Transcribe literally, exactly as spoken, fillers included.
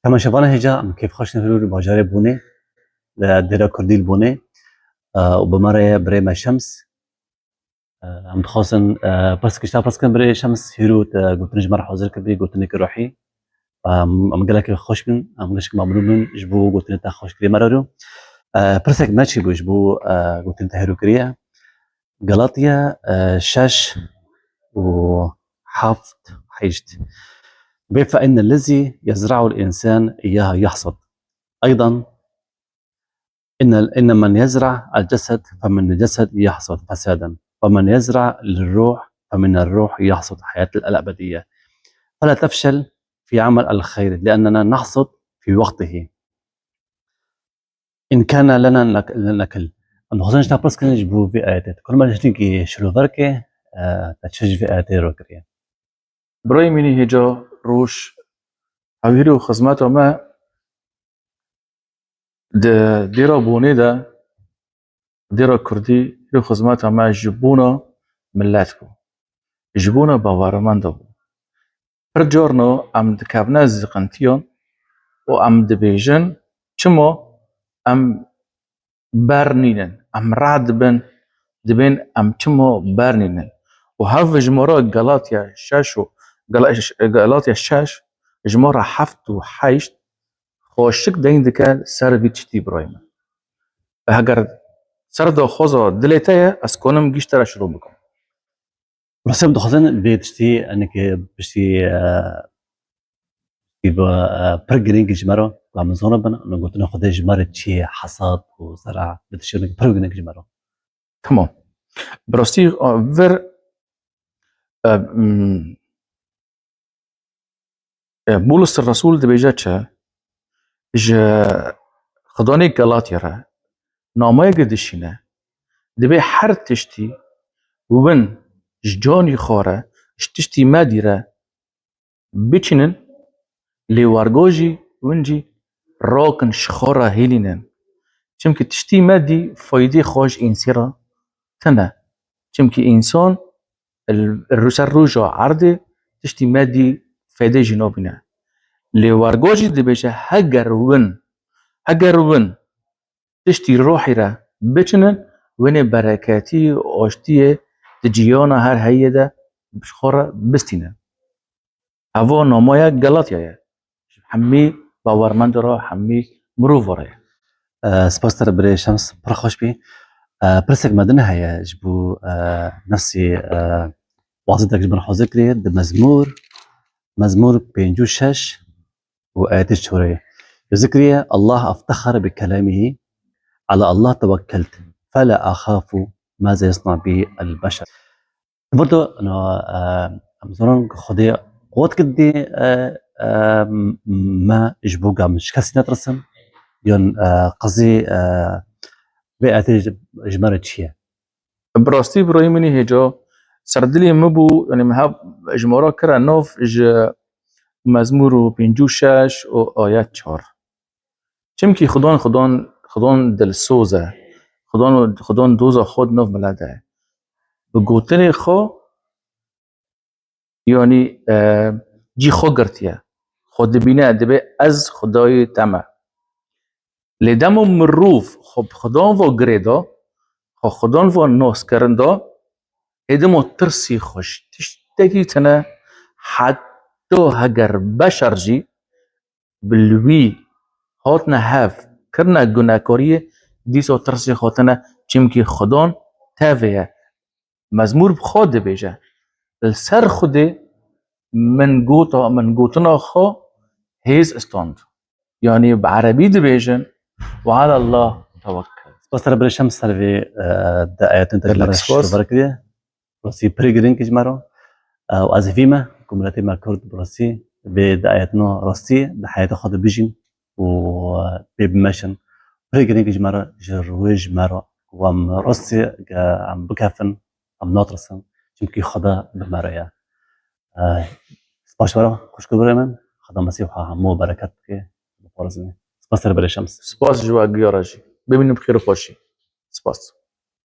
Temaşevanê hêja, em kêfxweş in hûrû li bajarê Bonê, li dêra Kurdî li Bonê. E, û bi me re ye birê me Şems. E, em dixwazin, e, pirsek ji te pirs kirin birê Şems, hûrû te gotinê ji me re hazir kiribî, gotineke ruhî. Em, em gelekî xweş bin, em gelekî memnûn bin ji bo gotinê te xweş kirî me re hûrû. E, pirsek me çi bû ji bo, e, gotinê te hûrû kiriye. Galatya, e, şeş û heft, heşt. Bê fe inne lezî yezra'u l-insan iyyaha yahsud. Eydan, inne, inne men yezra' el-cesed fe min el-cesed yahsud fesaden. Fe men yezra' lil-ruh fe min el-ruh yahsud hayat el-ebediye. Fela tefşel fi amel el-xeyr, liennena nahsud fi waqtihi. In kana lena lak-, lakil. Em dixwazin ji te pirs kirin ji bo vê ayetê. Tu kul me ji nîkî şirover ke, e, te çi ji vê ayetê re kiriye? Birayê min ê hêja, roj hewîrê û xizmeta me di dêra Bonê de, dêra Kurdî, hîrê û xizmeta me ji bona milet bû. Ji bona bawermenda bû. Pir carna em dikevine ziqintiyan û em dibêjin, çima em bernînin, em rad dibin, dibên em çima bernînin. Û hev ji me re Galatya şeş û Gala-, Galatya şeş ji me re heft û heşt xweşik deyn dike ser vî tiştî birayê min. Heger ser daxwaza dilê te ye, ez konim gîş te re şiro bikim. Rastî em dixwazin vê tiştî, eneke piştî, e, piştî bi, e, pir girîng ji me re, ku em zana bin, em gotina Xwedê ji me re çi ye, hesad û zera, vê tiştî eneke pir girîng ji me re. Tamam. Bi rastî, e, vir, e, m, E, Bulus Resul dibêje çi? Ji xidanê Galatya re nameyeke dişîne, dibê her tiştî win ji canî xwe re, ji tiştî me dî re biçînin, lê wergo jî win jî rakin ji xwe re hêlînin. Çimkî tiştî me dî faydê xwe ji însê re tine. Çimkî însan li ser roja erdê tiştî me dî fêdê jî nabîne. Lê wergo jî dibêje, heger win, heger win tiştî rohî re biçinin, winê bereketî û aştiyê di ciyana her heyê de ji xwe re bistînin. Evo namaya Galatya ye. Hemî bawermend re, hemî mirov re ye. E, spas te re birê Şems, pir xweş bî. E, pirsek me din heye ji bo, e, nefsî, e, wazîtek ji min hazir kiriye di Mezmûr, Mezmûr pêncî û şeş û ayetê çorê. Zikriye, Allah eftexere bi kelamî, ala Allah tewekkelt, fela axafu ma yesna bi el-beşer. Birdo, no, e, em zanin ku Xwedê qewet kir dê, e, e, me ji bo gam ji kesî netirsin. Yan, e, qizî, e, vê etê ji, ji me re çi ye? Bi rastî birayê min ê hêca serdilê min bû, yanî min hev ji me re kire nav ji Mezmûr û pêncî û şeş û ayet çar. Çimkî Xudan, Xudan, Xudan dilsoz e. Xudan, Xudan doza xwe di nav milet de. Bi gotinê xwe, yanî, e, cî xwe girtiye. Xwe dibîne, dibê ez Xwedayê te me. Lê dema mirov xwe bi Xudan ve girê da, xwe Xudan ve naskirin da, ê dema tirsî xwe ji tiştekî tine, heta heger beşer jî, bi li wî hatine hev, kirine gunekariyê, dîsa tirsê xwe tine, çimkî Xudan tevê ye. Mezmûr bi xwe dibêje, li ser Xwedê min gota, min gotina xwe hêz stand. Yanî bi erebî dibêjin, "Ve alallah tewekkel." Spas te re birê Şems ser vê, e, di ayetin te ji me re şirover kiriye. Rastî pir girîng ji me re. E, û ez hêvî me ku miletê me Kurd bi rastî vê di ayetina rastî di heyata xwe de bijîn û, e, pê bimeşin. Pir girîng ji me re, ji rûyê ji me re ku em rastî, e, em bikefin, em natirsin. Çimkî Xweda bi me re ye. E, spas ji we re, xwişko birê min. Xweda Mesîh wiha hemû bereket bike. Biparêzin. Spas te re birê Şems. Spas ji we giya re jî. Bimînin bi xêr û xweşî. Spas.